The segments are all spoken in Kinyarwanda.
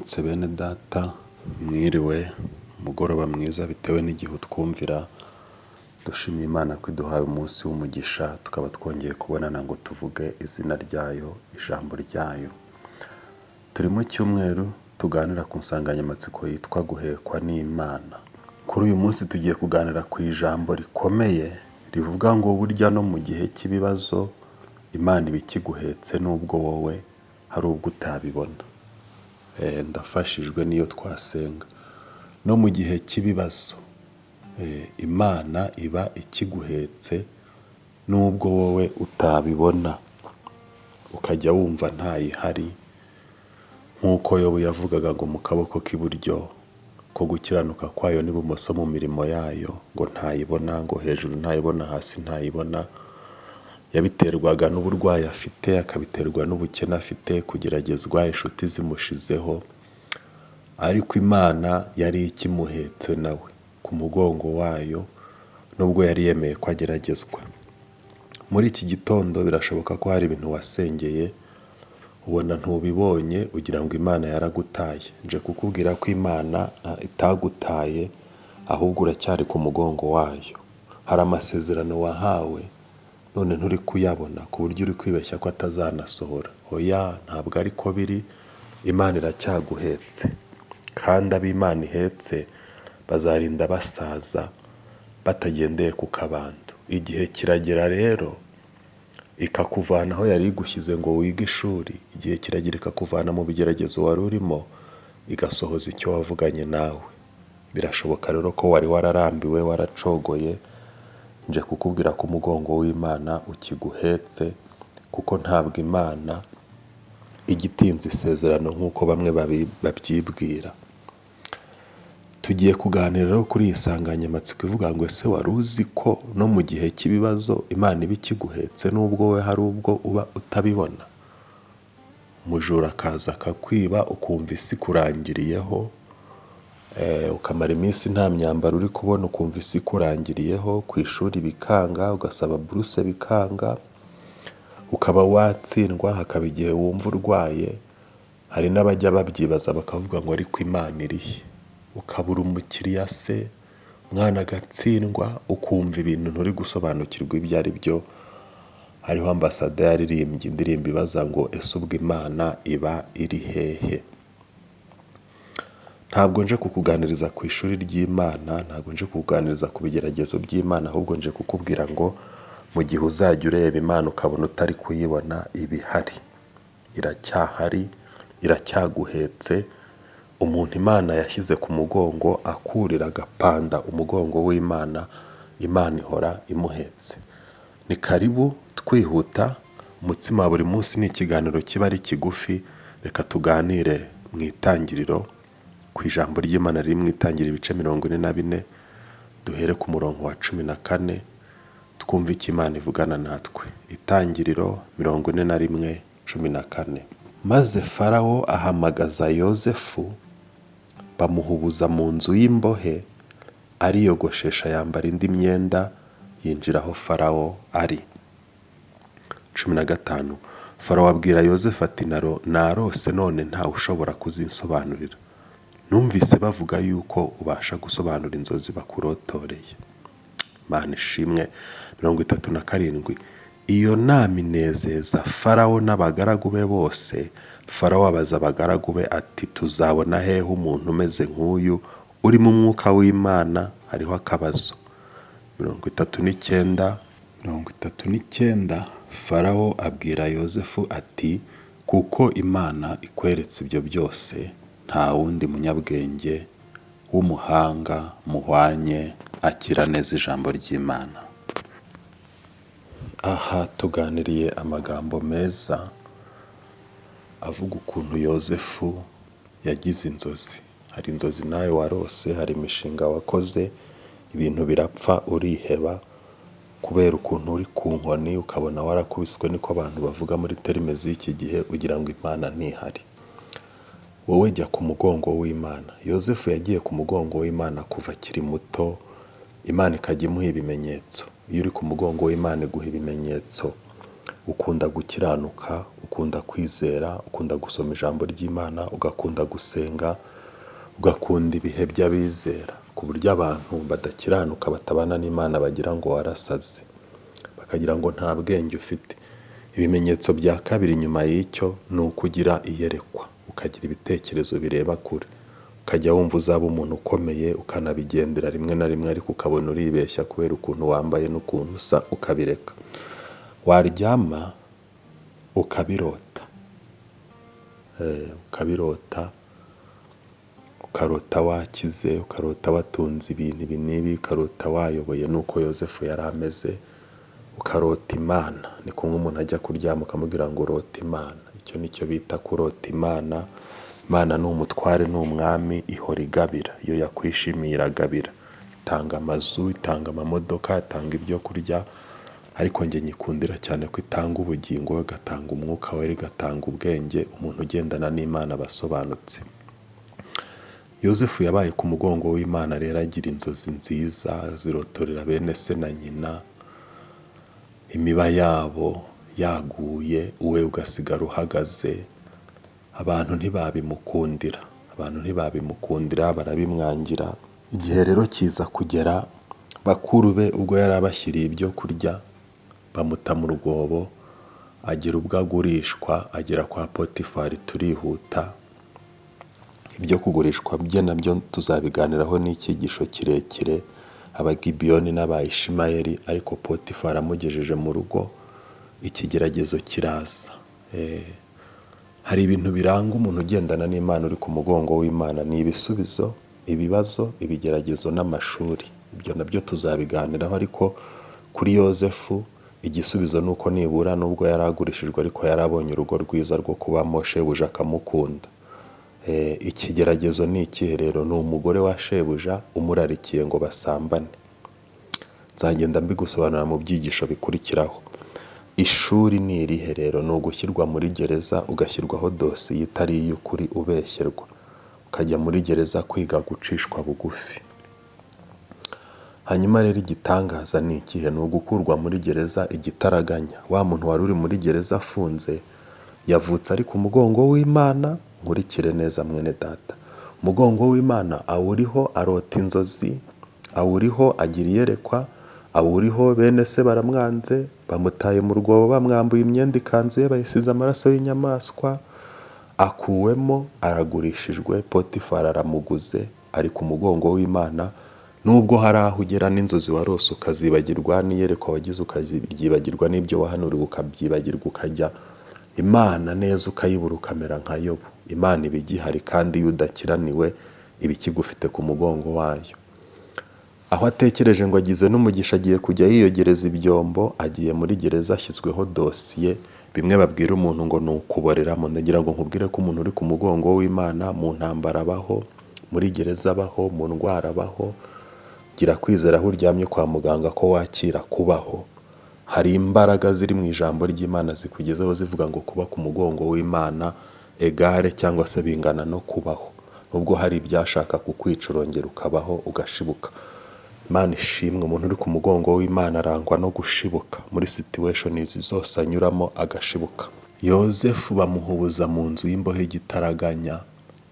Mwaramutse bene data, mwiriwe, umugoroba mwiza bitewe n'igihe utwumvira. Dushimiye Imana ko iduhaye umunsi w'umugisha, tukaba twongeye kubonana ngo tuvuge izina ryayo, ijambo ryayo. Turi mu cyumweru tuganira ku nsanganyamatsiko yitwa guhekwa n'Imana. Kuri uyu munsi tugiye kuganira ku ijambo rikomeye rivuga ngo burya no mu gihe cy'ibibazo Imana iba ikiguhetse nubwo wowe hari ubwo utabibona. Ndafashijwe n'iyo twasenga. No mu gihe cy'ibibazo Imana iba ikiguhetse nubwo wowe utabibona, ukajya wumva ntayihari, nk'uko Yobu yavugaga ngo mu kaboko k'iburyo ko gukiranuka kwayo n'ibumoso mu mirimo yayo, ngo ntayibona, ngo hejuru ntayibona, hasi ntayibona. Yabiterwaga n'uburwayi afite, akabiterwa n'ubukene afite, kugeragezwa, inshuti zimushizeho, ariko Imana yari ikimuhetse nawe ku mugongo wayo, nubwo yari yemeye ko ageragezwa. Muri iki gitondo birashoboka ko hari ibintu wasengeye, ubona ntubibonye, ugira ngo Imana yaragutaye. Nje kukubwira ko Imana itagutaye, ahubwo uracyari ku mugongo wayo. Hari amasezerano wahawe, none nturi kuyabona ku buryo uri kwibeshya ko atazanasohora. Oya, ntabwo ariko biri, Imana iracyaguhetse. Kandi abo Imana ihetse bazarinda basaza batagendeye ku kabando. Igihe kiragera rero ikakuvana aho yari igushyize ngo wige ishuri, igihe kiragera ikakuvana mu bigeragezo wari urimo, igasohoza icyo wavuganye nawe. Birashoboka rero ko wari wararambiwe, waracogoye, nje kukubwira ko umugongo w'Imana ukiguhetse, kuko ntabwo Imana ijya itinza isezerano nk'uko bamwe babyibwira. Tugiye kuganira rero kuri iyi nsanganyamatsiko ivuga ngo ese wari uzi ko no mu gihe cy'ibibazo Imana iba ikiguhetse nubwo wowe hari ubwo uba utabibona? Umujura akaza akakwiba ukumva isi ikurangiriyeho, ukamara iminsi nta myambaro uri kubona ukumva isi ikurangiriyeho, ku ishuri bikanga, ugasaba buruse bikanga, ukaba watsindwa, hakaba igihe wumva urwaye. Hari n'abajya babyibaza bakavuga ngo ariko Imana irihe? Ukabura umukiriya se, umwana agatsindwa, ukumva ibintu nturi gusobanukirwa ibyo ari byo. Hariho ambasade yaririmbye indirimbo ibaza ngo ese ubwo Imana iba iri hehe? Ntabwo nje kukuganiriza ku ishuri ry'Imana, ntabwo nje kukuganiriza ku bigeragezo by'Imana, ahubwo nje kukubwira ngo mu gihe uzajya ureba Imana ukabona utari kuyibona, iba ihari, iracyahari, iracyaguhetse. Umuntu Imana yashyize ku mugongo akurira agapanda umugongo w'Imana, Imana ihora imuhetse. Ni karibu twihuta, umutsima wa buri munsi ni ikiganiro kiba ari kigufi, reka tuganire mu itangiriro, ku ijambo ry'Imana riri mu itangiriro ibice 44, duhere ku murongo wa 14, twumve icyo Imana ivugana natwe. Itangiriro 41:14. Maze Farawo ahamagaza Yozefu, bamuhubuza mu nzu y'imbohe, ariyogoshesha yambara indi myenda, yinjira aho Farawo ari. 15. Farawo abwira Yozefu ati narose none ntawe ushobora kuzinsobanurira. Numvise bavuga yuko ubasha gusobanura inzozi bakurotoreye. Imana ishimwe. 37. Iyo nama inezeza Farawo n'abagaragu be bose. Farawo abaza abagaragu be ati tuzabona hehe umuntu umeze nk'uyu urimo umwuka w'Imana? Hariho akabazo. 39. 39. Farawo abwira Yozefu ati kuko Imana ikweretse ibyo byose, nta wundi munyabwenge w'umuhanga muhwanye. Akira neza ijambo ry'Imana. Aha tuganiriye amagambo meza avuga ukuntu Yozefu yagize inzozi. Hari inzozi nawe warose, hari imishinga wakoze, ibintu birapfa uriheba kubera ukuntu uri ku nkoni, ukabona warakubiswe, niko abantu bavuga muri terime z'iki gihe, ugira ngo Imana ntihari. Wowe jya ku mugongo w'Imana. Yozefu yagiye ku mugongo w'Imana kuva akiri muto, Imana ikajya imuha ibimenyetso. Iyo uri ku mugongo w'Imana iguha ibimenyetso. Ukunda gukiranuka, ukunda kwizera, ukunda gusoma ijambo ry'Imana, ugakunda gusenga, ugakunda ibihe by'abizera, ku buryo abantu badakiranuka batabana n'Imana bagira ngo warasaze, bakagira ngo nta bwenge ufite. Ibimenyetso bya kabiri nyuma y'icyo ni uko ugira iyerekwa, ukagira ibitekerezo bireba kure, ukajya wumva uzaba umuntu ukomeye, ukanabigendera rimwe na rimwe ariko ukabona uribeshya kubera ukuntu wambaye n'ukuntu usa, ukabireka. Waryama ukabirota, ukabirota, ukarota wakize, ukarota watunze ibintu ibi n'ibi, ukarota wayoboye n'uko Yozefu yari ameze, ukarota Imana. Ni kumwe umuntu ajya kuryama ukamubwira ngo urota Imana. Icyo ni cyo bita kurota Imana. Imana ni umutware, ni umwami, ihora igabira. Iyo yakwishimiye iragabira, itanga amazu, itanga amamodoka, itanga ibyo kurya, ariko njye nyikundira cyane ko itanga ubugingo, igatanga umwuka wera, igatanga ubwenge. Umuntu ugendana n'Imana aba asobanutse. Yozefu yabaye ku mugongo w'Imana rero agira inzozi nziza, zirotorera bene se na nyina, imiba yabo yaguye, we ugasigara uhagaze. Abantu ntibabimukundira, abantu ntibabimukundira, barabimwangira. Igihe rero kiza kugera, bakuru be ubwo yari abashyiriye ibyo kurya, bamuta mu rwobo, agera ubwo agurishwa, agera kwa Potifari. Turihuta, ibyo kugurishwa bye nabyo tuzabiganiraho n'icyigisho kirekire, Abagibiyoni n'Abayishimayeli, ariko Potifari amugejeje mu rugo, ikigeragezo kiraza. Hari ibintu biranga umuntu ugendana n'Imana uri ku mugongo w'Imana, ni ibisubizo, ibibazo, ibigeragezo n'amashuri. Ibyo nabyo tuzabiganiraho, ariko kuri Yozefu igisubizo ni uko nibura nubwo yari agurishijwe ariko yari abonye urugo rwiza rwo kubamo, shebuja akamukunda. Ikigeragezo ni ikihe rero? Ni umugore wa shebuja umurarikiye ngo basambane. Nzagenda mbigusobanurira mu byigisho bikurikiraho. Ishuri ni irihe rero? Ni ugushyirwa muri gereza, ugashyirwaho dosiye itari iy'ukuri, ubeshyerwa, ukajya muri gereza kwiga gucishwa bugufi. Hanyuma rero igitangaza ni ikihe? Ni ugukurwa muri gereza igitaraganya. Wa muntu wari uri muri gereza afunze, yavutse ari ku mugongo w'Imana. Nkurikire neza mwene data, umugongo w'Imana awuriho arota inzozi, awuriho agira iyerekwa, awuriho bene se baramwanze, bamutaye mu rwobo, bamwambuye imyenda, ikanzu ye bayisize amaraso y'inyamaswa, akuwemo, aragurishijwe, Potifari aramuguze, ari ku mugongo w'Imana. Nubwo hari aho ugera n'inzozi warose ukazibagirwa, n'iyerekwa wagize ukaryibagirwa, n'ibyo wahanuriwe ukabyibagirwa, ukajya Imana neza ukayibura, ukamera nka Yobu. Imana iba igihari, kandi iyo udakiraniwe iba ikigufite ku mugongo wayo. Aho atekereje ngo agize n'umugisha agiye kujya yiyogereza ibyombo, agiye muri gereza ashyizweho dosiye. Bimwe babwira umuntu ngo ni ukuboreramo. Ndagira ngo nkubwire ko umuntu uri ku mugongo w'Imana mu ntambara abaho, muri gereza abaho, mu ndwara abaho. Gira kwizera aho uryamye kwa muganga ko wakira kubaho. Hari imbaraga ziri mu ijambo ry'Imana zikugezeho zivuga ngo kuba ku mugongo w'Imana egare cyangwa se bingana no kubaho. Nubwo hari ibyashaka kukwica urongera ukabaho ugashibuka. Imana ishimwe, umuntu uri ku mugongo w'Imana arangwa no gushibuka muri situations zose anyuramo agashibuka. Yozefu bamuhubuza mu nzu y'imbohe igitaraganya,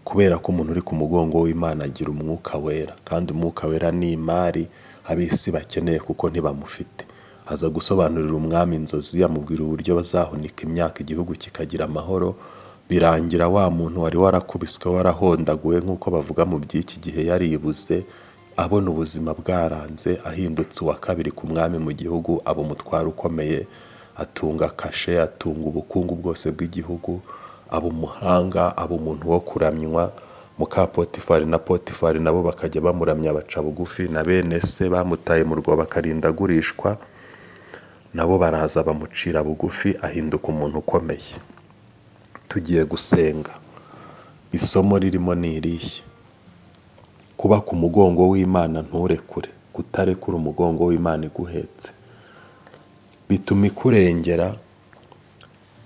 kubera ko umuntu uri ku mugongo w'Imana agira umwuka wera, kandi umwuka wera ni imari ab'isi bakeneye kuko ntibamufite. Aza gusobanurira umwami inzozi, amubwira uburyo bazahunika imyaka igihugu kikagira amahoro. Birangira wa muntu wari warakubiswe, warahondaguwe nk'uko bavuga mu by'iki gihe, yaribuze, abona ubuzima bwaranze, ahindutse uwa kabiri ku mwami mu gihugu, aba umutware ukomeye, atunga kashe, atunga ubukungu bwose bw'igihugu, aba umuhanga, aba umuntu wo kuramywa. Muka Potifari na Potifari nabo bakajya bamuramya, baca bugufi, na bene se bamutaye mu rwobo bakarinda agurishwa, nabo baraza bamucira bugufi, ahinduka umuntu ukomeye. Tugiye gusenga. Isomo ririmo ni irihe? Kuba ku mugongo w'Imana nturekure, kutarekura umugongo w'Imana iguhetse bituma ikurengera,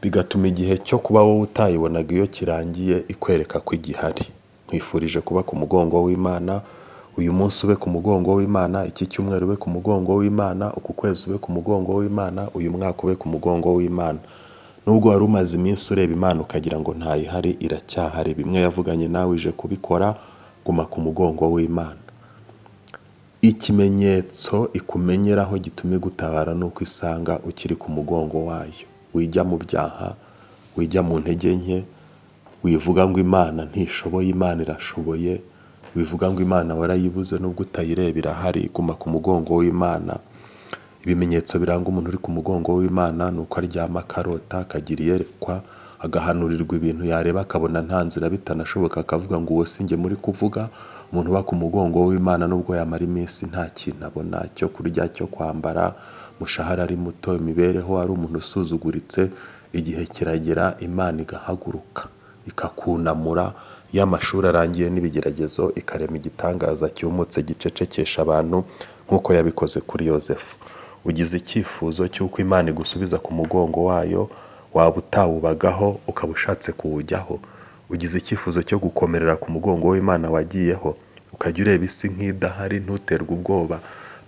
bigatuma igihe cyo kuba wowe utayibonaga iyo kirangiye ikwereka ko igihari. Nkwifurije kuba ku mugongo w'Imana, Uyu munsi ube ku mugongo w'Imana, iki cyumweru ube ku mugongo w'Imana, uku kwezi ube ku mugongo w'Imana, uyu mwaka ube ku mugongo w'Imana. Nubwo wari umaze iminsi ureba Imana ukagira ngo ntayihari, iracyahari. Bimwe yavuganye nawe ije kubikora, guma ku mugongo w'Imana. Ikimenyetso ikumenyeraho gituma igutabara ni uko isanga ukiri ku mugongo wayo. Wijya mu byaha, wijya mu ntege nke, wivuga ngo Imana ntishoboye, Imana irashoboye, wivuga ngo Imana warayibuze nubwo utayireba irahari, guma ku mugongo w'Imana. Ibimenyetso biranga umuntu uri ku mugongo w'Imana ni uko aryama akarota, akagira iyerekwa, agahanurirwa ibintu yareba akabona nta nzira bitanashoboka, akavuga ngo uwo si njye muri kuvuga. Umuntu uba ku mugongo w'Imana nubwo yamara iminsi nta kintu abona cyo kurya, cyo kwambara, umushahara ari muto, imibereho ari umuntu usuzuguritse, igihe kiragera Imana igahaguruka ikakunamura. Iyo amashuri arangiye n'ibigeragezo, ikarema igitangaza cyumutse gicecekesha abantu nk'uko yabikoze kuri Yozefu. Ugize icyifuzo cy'uko Imana igusubiza ku mugongo wayo, waba utawubagaho ukaba ushatse kuwujyaho. Ugize icyifuzo cyo gukomerera ku mugongo w'Imana wagiyeho, ukajya ureba isi nk'idahari, ntuterwe ubwoba.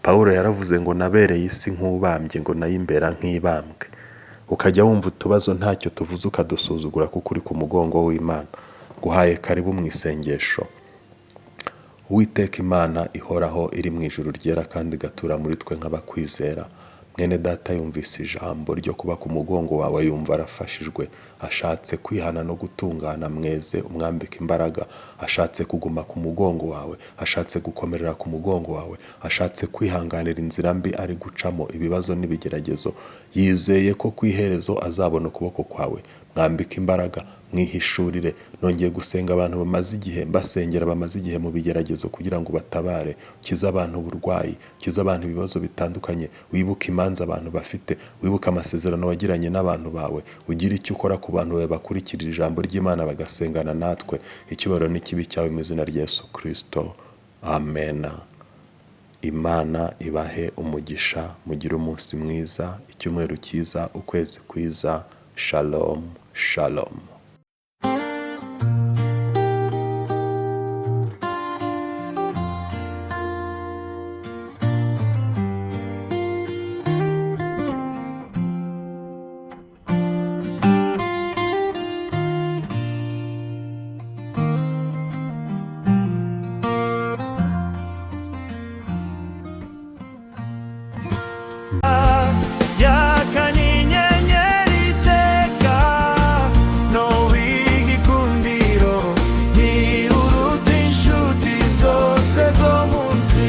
Pawulo yaravuze ngo nabereye isi nk'ubambye, ngo nayo imbera nk'ibambwe. Ukajya wumva utubazo ntacyo tuvuze ukadusuzugura kuko uri ku mugongo w'Imana. Guhaye karibu mu isengesho. Uwiteka Imana ihoraho iri mu ijuru ryera kandi igatura muri twe nk'abakwizera. Mwene data yumvise ijambo ryo kuba ku mugongo wawe yumva arafashijwe, ashatse kwihana no gutungana, mweze umwambike imbaraga, ashatse kuguma ku mugongo wawe, ashatse gukomerera ku mugongo wawe, ashatse kwihanganira inzira mbi ari gucamo, ibibazo n'ibigeragezo, yizeye ko ku iherezo azabona ukuboko kwawe. Mwambike imbaraga, mwihishurire. Nongeye gusenga abantu bamaze igihe mbasengera, bamaze igihe mu bigeragezo kugira ngo batabare. Ukize abantu uburwayi, ukize abantu ibibazo bitandukanye, wibuke imanza abantu bafite, wibuke amasezerano wagiranye n'abantu bawe, ugire icyo ukora ku bantu bawe bakurikirira ijambo ry'Imana bagasengana natwe. Icyubahiro n'ikibi cyawe mu izina rya Yesu Kristo, amena. Imana ibahe umugisha, mugire umunsi mwiza, icyumweru cyiza, ukwezi kwiza. Shalom, shalom. Yaka n'inyenyeri iteka no w'igikundiro, ni uruta inshuti zose zo munsi.